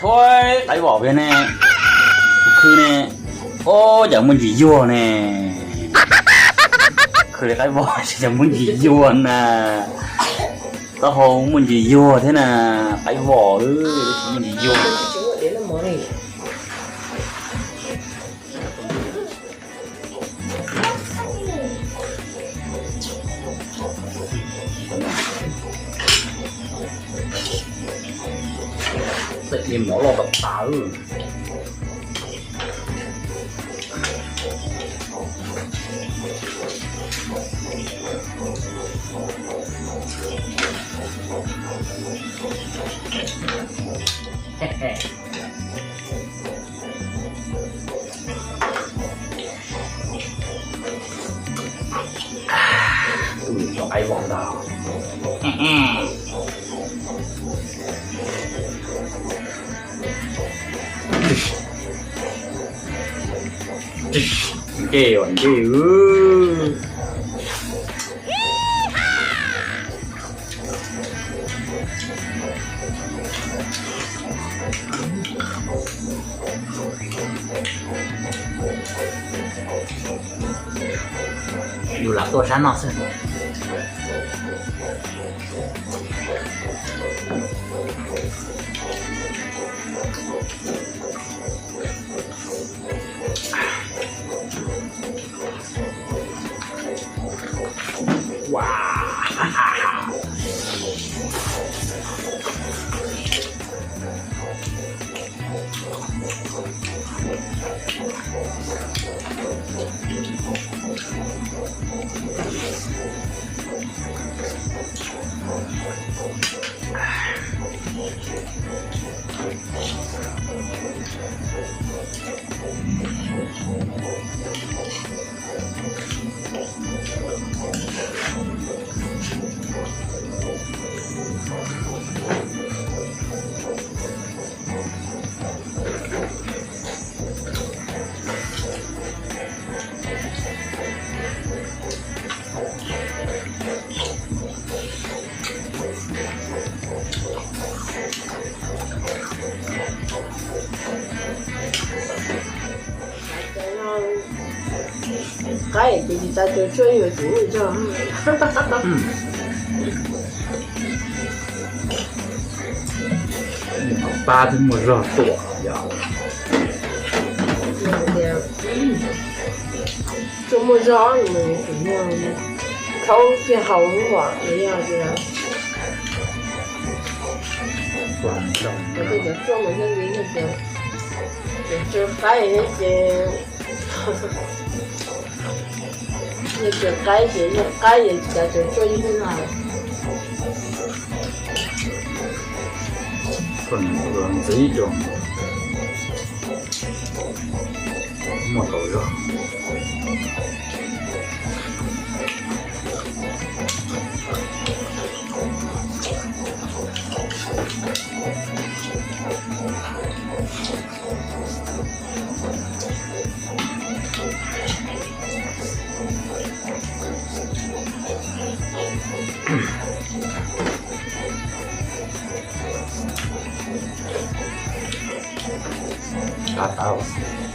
Ua, qaib vos peb ne, kuv khwv ne, ua cas muaj ntsis yuag ne. Khwv li qaib vos cas muaj ntsis yuag na. Taub hau muaj ntsis yuag thiab na, qaib vos muaj ntsis yuag. Tej mov loj tas tas. Tus qaib vos ntag. Nce os nce. Yus lam tuaj sab no xwb. Qaib ces tsis tas tsuas tsuaj yuav tsum muaj zog. Pab twb muaj zog tuam yog. Tsuaj muaj zog, thaub kiag haus hwv vam yog tias. Tej cov tsuaj mas yog li yog tias, cov tsuaj qaib thiab ces, yog tias qaib ces yog qaib ces tsis tas tsuas tsuaj ib hnub no. Ntxiv rau muaj tau zog.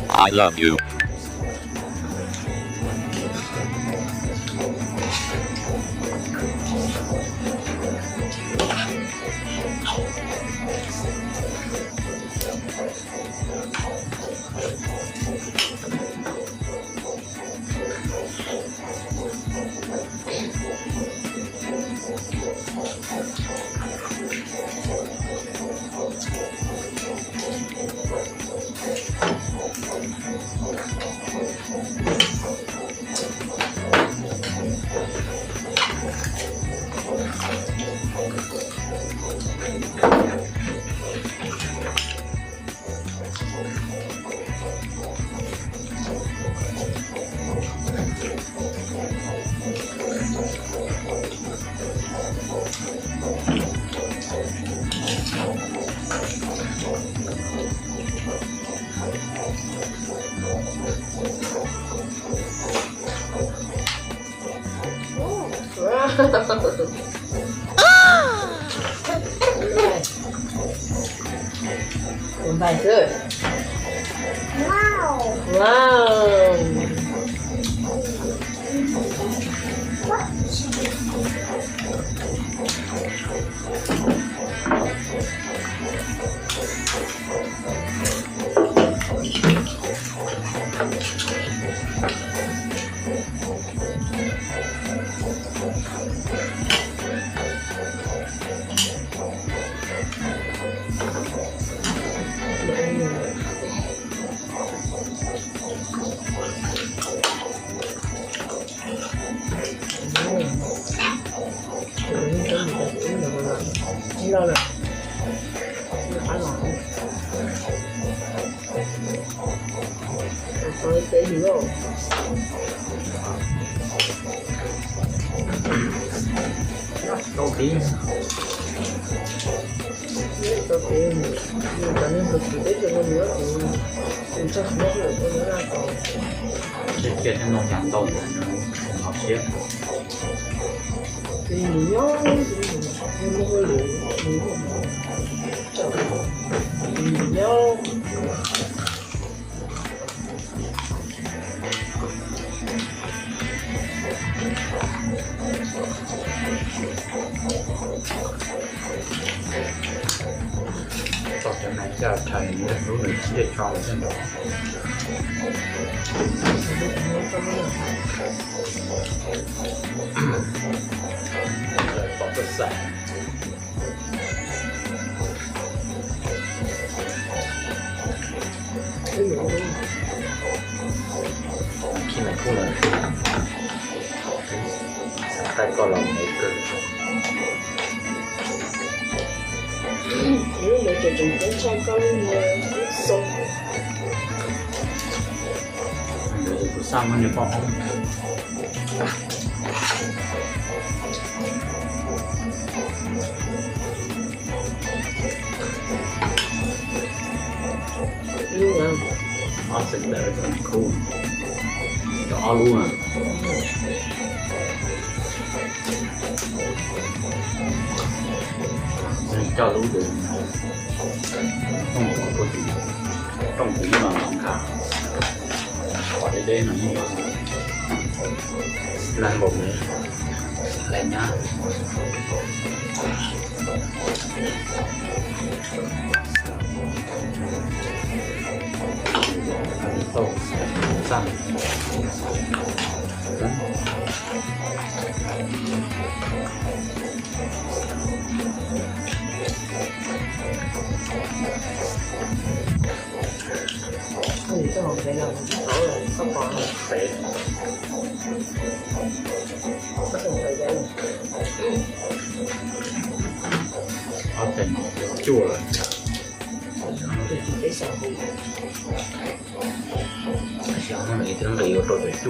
I love you. Ua npaig xwb. Wow. Cia thiab no yam ntau ntawd no hos siab. Tso cov no coj rhais lub nws thiaj tso lawm thiaj nrov. Pov txoj xaim. Khi maiv kuj lawm. Xav qaij koj los mus kawg. Lub ntawd ces tseem ceeb tshaj koj lub ntawd xoo. Ntawd ces kuv xaj muab niag poj hoob. Lub na. Ob txeem ntawd tseem kub. Cov ob lub na. Coj lub ntawd. Rooj kuv, rooj kuv no los nqa. Qhov deb deb no yeej lag npaum li, lag nyab. Tau xaj. Ob txeem cuaj lawm. Xyov no twb nqis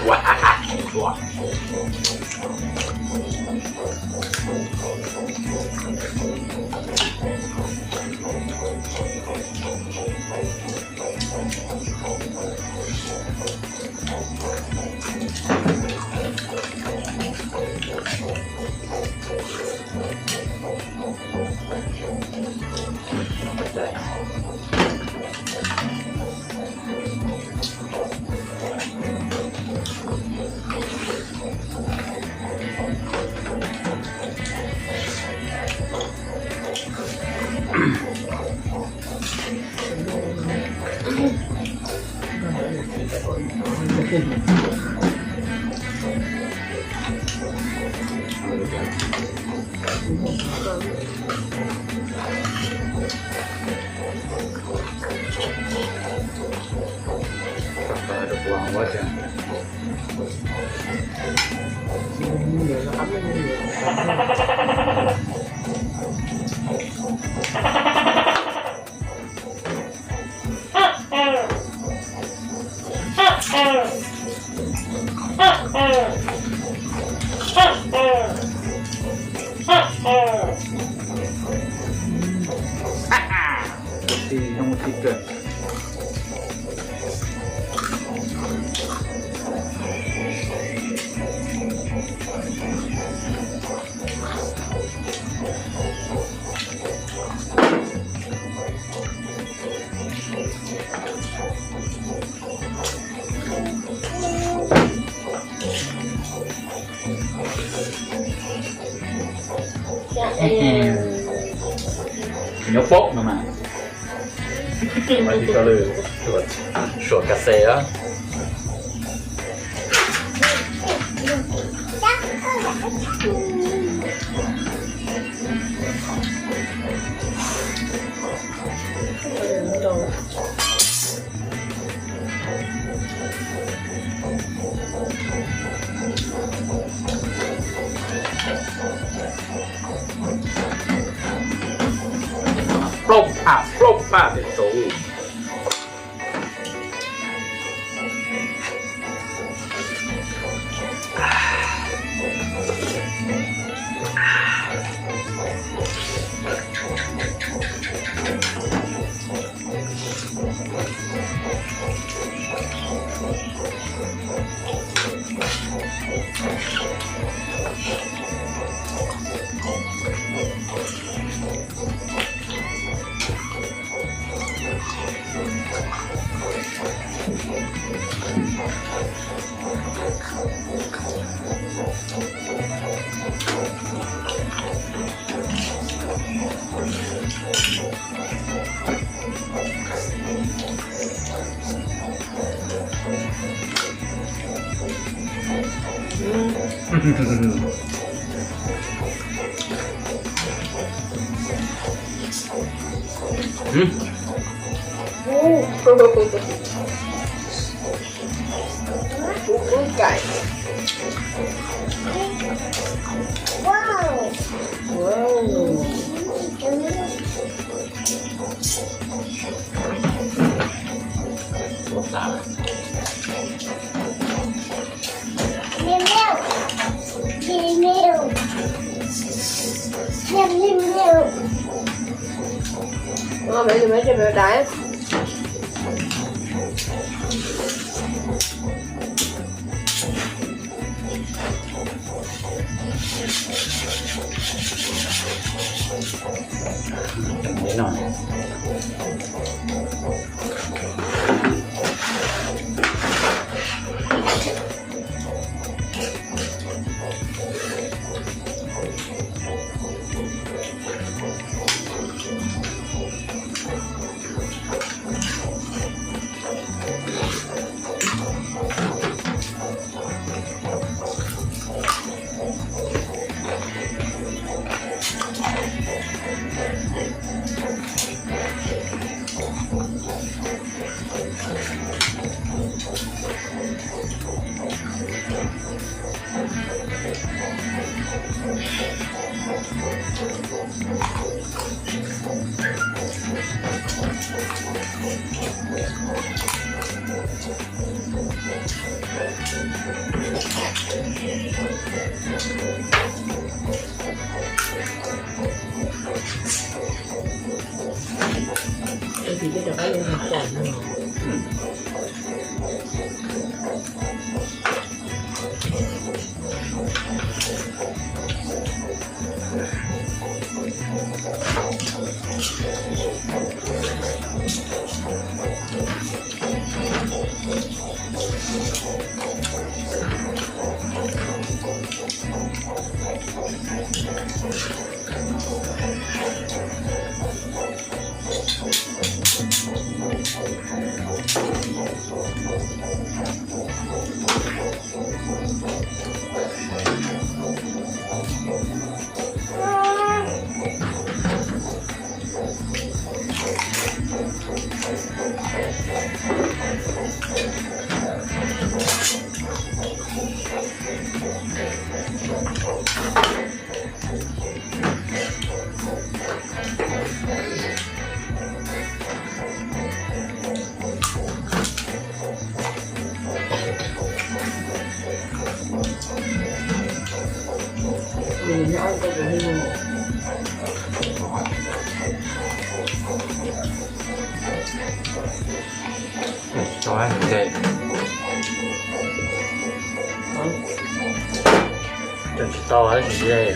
ua rau cov cuaj. Tib zoo tib kawg. Nyob poob no mas. Mas tsis tau lwm, suam kas xes os. Plaub phaj, plaub phaj tias txaus. Ub, ub cais. Wow. Wow. Ngon, mấy người mấy cho mèo đái. Tsis tau tsis ze.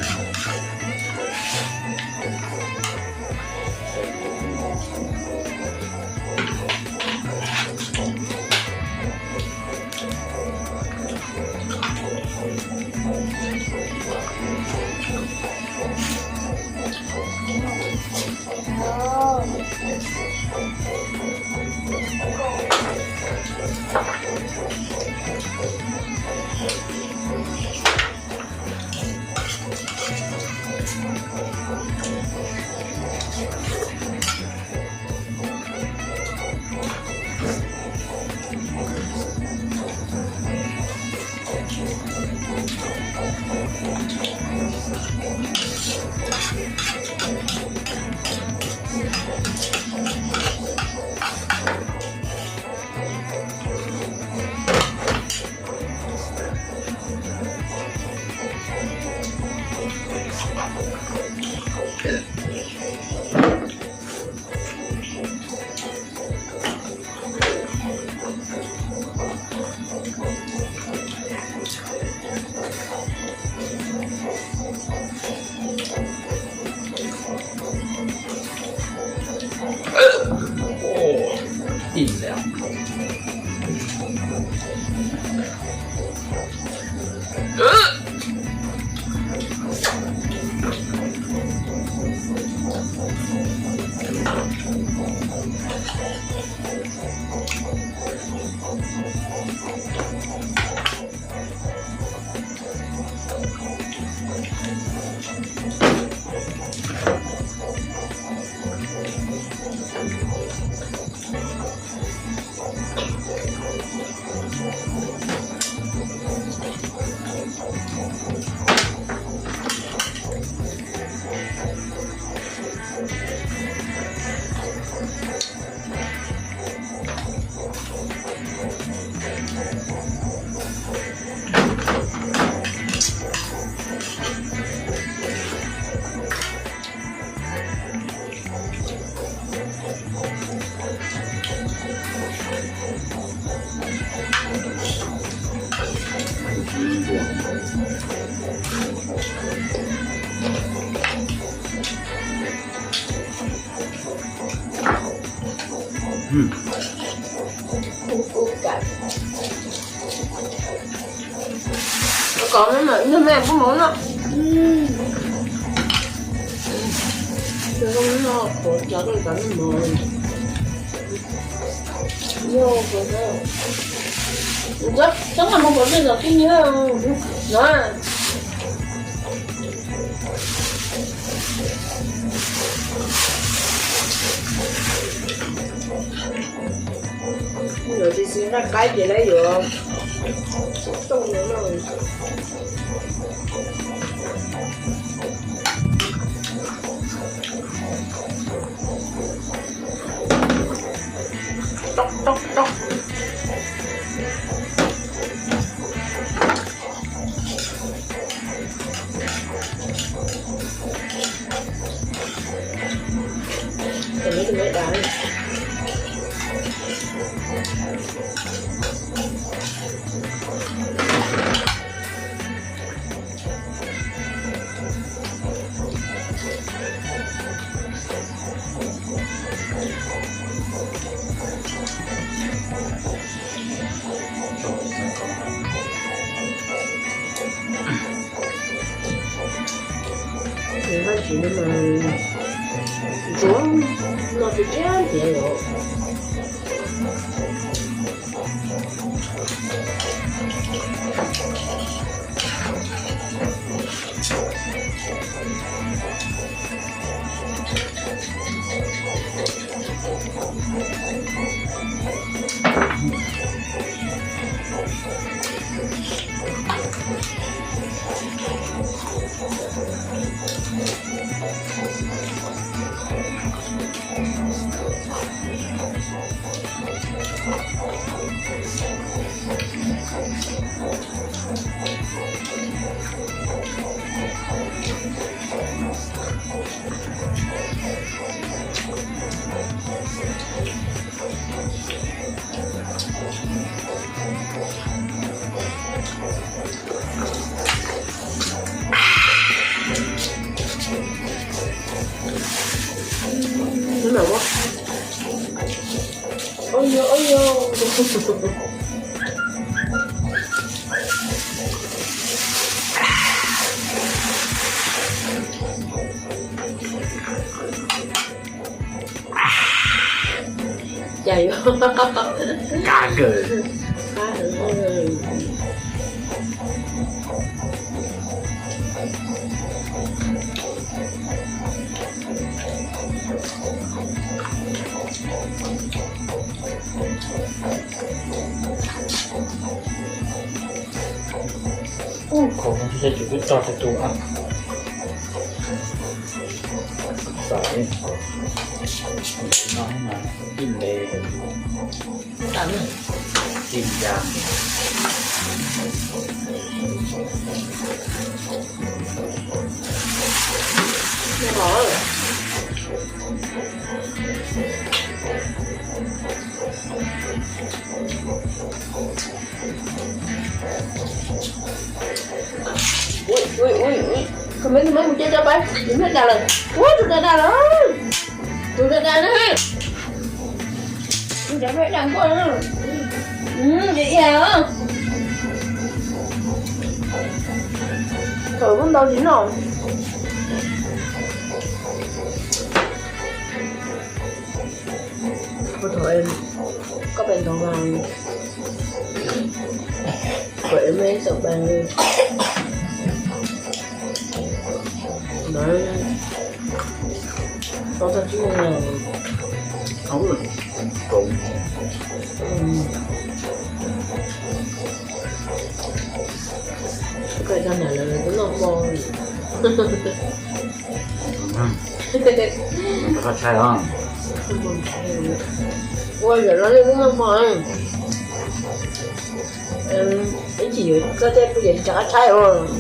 Im lawm. Kom me me pub mov no. Cov no, cov no, cov no mov. Cov no mov pov tseg los tib nyiab no. Yuav tsis siv nqaij qaib ces lawv yuav tooj no. Tooj tooj tooj. Vaj tsev no mas ntsuav no tsis thiab ntiav los. Ua yog, ua yog. Kab kawg. Ub, qhov no twb yog cov twb tso rau tus a. Xav no mas tij ntev tij ya. Ui, ui, ui, ui. Comment, comment, mus cia tso pais. Tus ntawd dag lawm. Ua, tus ntawd dag lawm. Tus ntawd dag na. Tus ntawd dag nkuaj na. Ua, ua, ua. Thaum ub ntau tsis noj. Ua thaum koj pem ntov mas, pem me xaum pes ntawd, tau tag tib neeg. Koj cov nam lawv twb noj hmo. Qab tshaib os. Ua yam no nej twb noj hmo. Ib chim yuav txog tej pw ces rov qab tshaib os.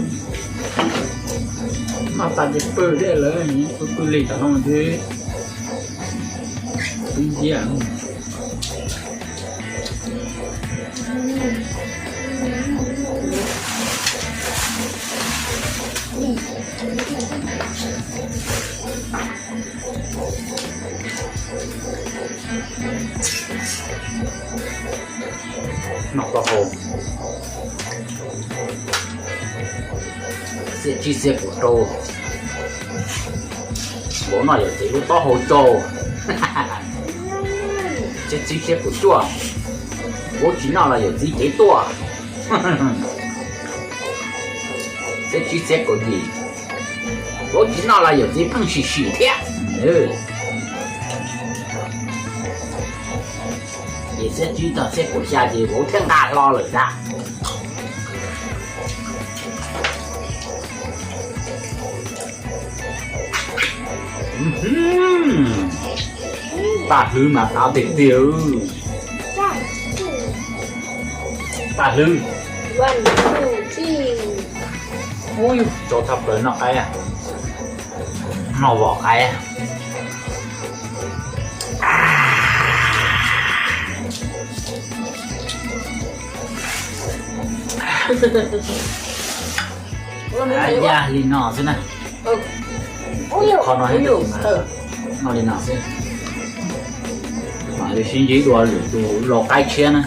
Noj tas ces pw thiab lawm, pw pw li tam no thiab. Pw nciab. Noj taub hau, xiab tsib xiab kaum rau. Vauv noj yawm txiv lub taub hau tsau. Xiab tsib xiab kaum cuaj. Vauv tsis noj los yawm txiv cev tuaj. Xiab tsib xiab kaum yim. Vauv tsis noj los yawm txiv pheej sim sim thiab. Ces xiab tsib txog xiab kaum xya ces vauv thiaj nqa hlo lawm ntag. Paj hlwb mas qab tiag tiag. Paj hlwb. Ub, tsau tshaj plaws noj qaib, noj vom qaib. Yaj li no xwb na. Qhov no, noj li no xwb. Mam li sib ntsib dua lwm tus lau qaib tshiab na.